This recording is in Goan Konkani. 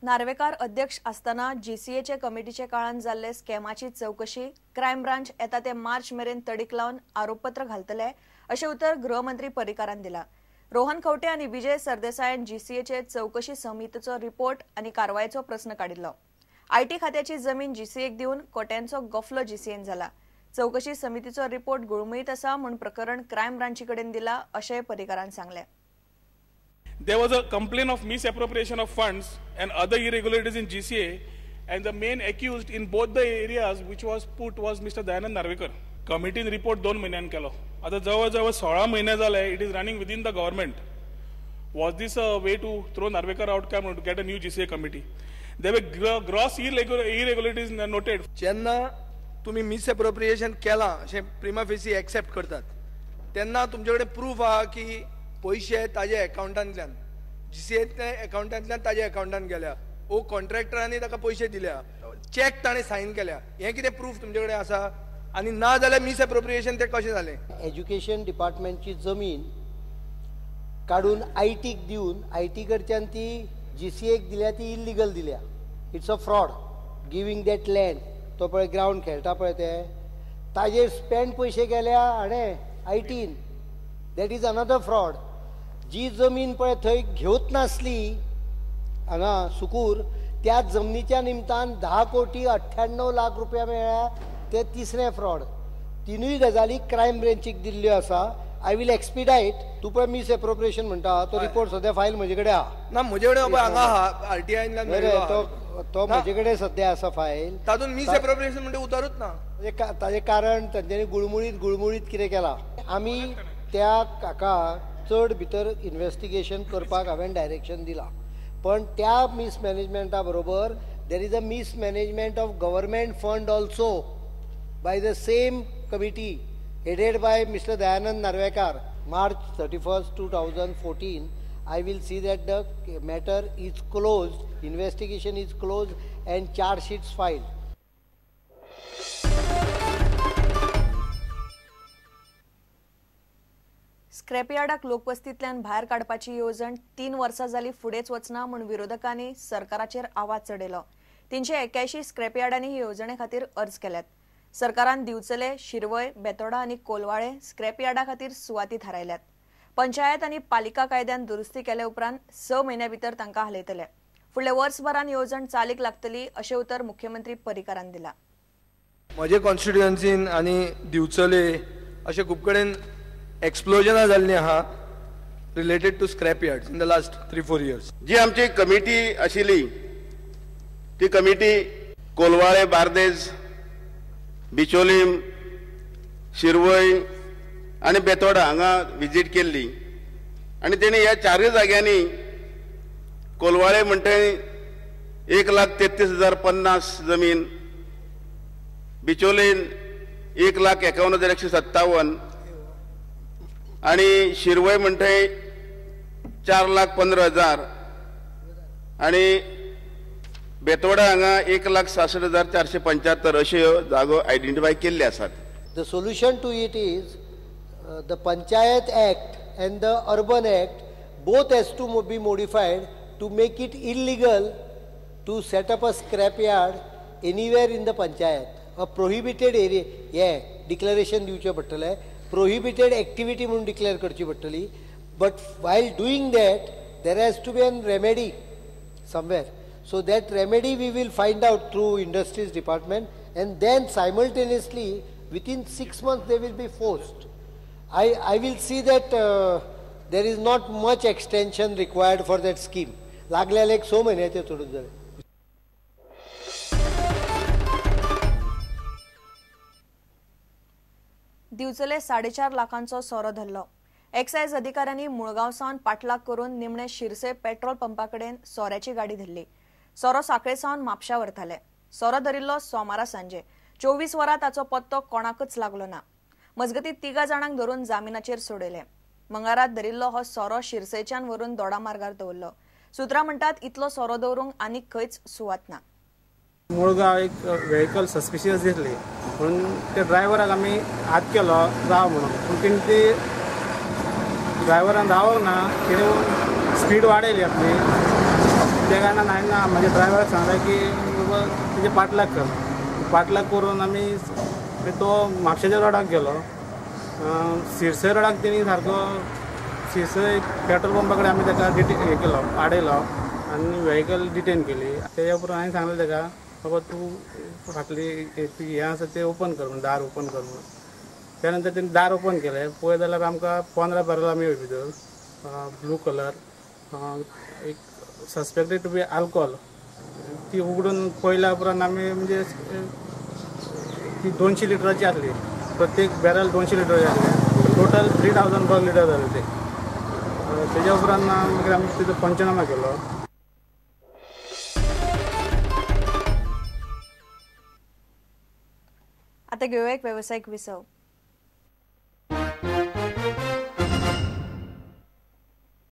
नार्वेकार अध्यक्ष आसतना जीसीएचे कमिटीचे काळान जाल्ले स्कॅमाची चवकशी क्रायम ब्रांच येता ते मार्च मेरेन तडीक लावन आरोपपत्र घालतले अशें उतर गृहमंत्री पर्रीकारान दिला. रोहन खंवटे आनी विजय सरदेसायान जीसीएचे चवकशी समितीचो रिपोर्ट आनी कारवायेचो प्रस्न काडिल्लो. IT खात्याची जमीन जीसीएक दिवन कोट्यांचो गफलो जीसीएन जाला. चवकशी समितीचो रिपोर्ट गुळमुळीत आसा म्हूण प्रकरण क्रायम ब्रांची कडेन दिला अशेंय पर्रीकारान सांगलें. There was a complaint of misappropriation of funds and other irregularities in GCA, and the main accused in both the areas which was put was Mr. Dayanand Narvekar. Committee report 2 महिन्यान केलो. आता जवळ जवळ 16 महिने झाले. It is running within the government. Was this a way to throw Narvekar out काय म्हणून to get a new GCA committee? There were gross irregularities noted. जेन्ना तुम्ही मिसएप्रोप्रिएशन केलां अशें प्रिमा फेसी एक्सेप्ट करतात तेन्ना तुमचे कडेन प्रूफ आहा की पयशे ताजे अकाउंटांतल्यान जीसीएतल्या अकाउंटांतल्यान ताजे अकाउंटान गेल्या ओ कॉन्ट्रॅक्टरांनी ताका पयशे दिल्या, चॅक ताणें सायन केल्या, हें कितें प्रूफ तुमचे कडेन आसा? आनी ना जाल्यार मिसएप्रोप्रिएशन तें कशें जालें? एज्युकेशन डिपार्टमेंटची जमीन काडून आयटीक दिवन IT कडच्यान ती जीसीएक दिल्या, ती इल्लिगल दिल्या. It's a fraud giving that land. तो पळय ग्रावंड खेळटा पळय ते ताजेर स्पेंड पयशे गेल्या हाणें आयटीन. That is another fraud. जी जमीन पळय थंय घेवच नासली हांगा सुकूर, त्या जमनीच्या निमतान 10,98,00,000 रुपया मेळ्ळ्या. ते तिसरें फ्रॉड. तिनूय गजाली क्रायम ब्रँचीक दिल्ल्यो आसा. I will expedite. तूं पळय मिसएप्रोप्रिएशन म्हणटा तो रिपोर्ट सद्या फायल म्हजे कडेन आहा. ना म्हजे कडेन हांगा आहा आरटीआयन तो म्हजे कडेन सद्या आसा फायल. तातूंत मिसएप्रोप्रिएशन म्हणटा उतरूच ना. ताजें कारण तांच्यांनी गुळमुळीत गुळमुळीत कितें केलां. आमी त्या काका चड भितर इन्वेस्टिगेशन करपाक हांवें डायरेक्शन दिलां, पण त्या मिसमॅनेजमेंटा बरोबर there is a mismanagement of government fund also by the same committee headed by Mr. Dayanand Narvekar. March 31st 2014 I will see that the matter is closed, investigation is closed and charge sheets filed. स्क्रॅपयार्डाक लोकवस्तींतल्यान भायर काडपाची येवजण 3 वर्सां जाली फुडेंच वचना म्हूण विरोधकांनी सरकाराचेर आवाज चडयलो. 381 स्क्रॅपयार्डांनी हे येवजणे खातीर अर्ज केल्यात. सरकारान दिवचले, शिरवय, बेतोडा आनी कोलवाळे स्क्रॅपयार्डा खातीर सुवाती थारायल्यात. पंचायत आनी पालिका कायद्यान दुरुस्ती केले उपरांत 6 म्हयन्या भितर तांकां हालयतले. फुडल्या वर्सभरान येवजण चालीक लागतली अशें उतर मुख्यमंत्री पर्रीकारान दिला. म्हजे कॉन्स्टिट्युएन्सीन आनी दिवचले अशे खूब कडेन एक्सप्लोजनां जाल्लीं आहा related to scrap yards in the last 3-4 years. जी आमची कमिटी आशिल्ली ती कमिटी कोलवाळे, बार्देज, बिचोलीम, शिरवय आनी बेतोडा हांगा विजीट केल्ली आनी तेणी ह्या चारूय जाग्यांनी कोलवाळे म्हणटा 1,33,050 जमीन, बिचोलीन 1,51,157 आनी शिरवय म्हणटा 4,15,000 आनी बेतोडा हांगा 1,66,475 अश्यो ह्यो जागो आयडेंटिफाय केल्ले आसात. The solution to it is the Panchayat Act and the Urban Act both has to be modified to make it illegal to set up a scrap yard anywhere in the panchayat. A prohibited area हे डिक्लेरेशन दिवचें पडटलें, प्रोहिबिटेड एक्टिविटी म्हणून डिक्लेअर करची पडटली. But while doing that there has to be an remedy somewhere. So that remedy we will find out through industries department and then simultaneously within 6 months they will be forced. I will see that there is not much extension required for that scheme. लागल्यार एक 6 म्हयन्याचे चडूच जालें. दिवचले 4.5 लाखांचो सोरो धरलो. एक्सायज अधिकाऱ्यांनी मुळगांव सावन पाटलाग करून निमणे शिरसे पेट्रोल पंपा कडेन सोऱ्याची गाडी धरली. सोरो साखळे सावन म्हापशा व्हरताले. सोरो धरिल्लो सोमारा सांजे. 24 वरां ताचो पत्तो कोणाकच लागलो ना. मजगतीं 3 जाणांक धरून जामिनाचेर सोडयले. मंगळारात धरिल्लो हो सोरो शिरसेच्यान व्हरून दोडामार्गार दवरलो. सुत्रां म्हणटात इतलो सोरो दवरूंक आनीक खंयच सुवात ना. मुळगांव एक व्हेकल सस्पिशियस दिसली म्हणून त्या ड्रायव्हराक आमी हात केलो राव म्हणून, पूण तेणी ती ड्रायव्हरान रावोंक ना, तेणी स्पीड वाडयली आपली. त्या कारणान हांवें ना म्हाज्या ड्रायव्हराक सांगलें की बाबा तेजे पाटलाग कर. पाटलाग करून आमी तो म्हापशेच्या रोडाक गेलो. सिरसय रोडाक तेणी सारको सिरसय पेट्रोल पंपा कडेन आमी ताका हे केलो, आडयलो आनी व्हेकल डिटेन केली. तेज्या उपरांत हांवें सांगलें ताका बाबा तूं फाटली हें आसा तें ओपन कर म्हणून, दार ओपन कर म्हणून. त्या नंतर तेणी दार ओपन केलें, पळयत जाल्यार आमकां 15 बॅरलां मेळ्ळी भितर, ब्लू कलर, एक सस्पेक्टेड टू बी आल्कोहोल. ती उगडून पळयल्या उपरांत आमी म्हणजे ती 200 लिटराची आसली, प्रत्येक बॅरल 200 लिटराची आसली, टोटल 3000 पर लिटर जालें तें. तेज्या उपरांत मागीर आमी तेजो पंचनामा केलो. आता घेवया एक वेवसायीक विसव.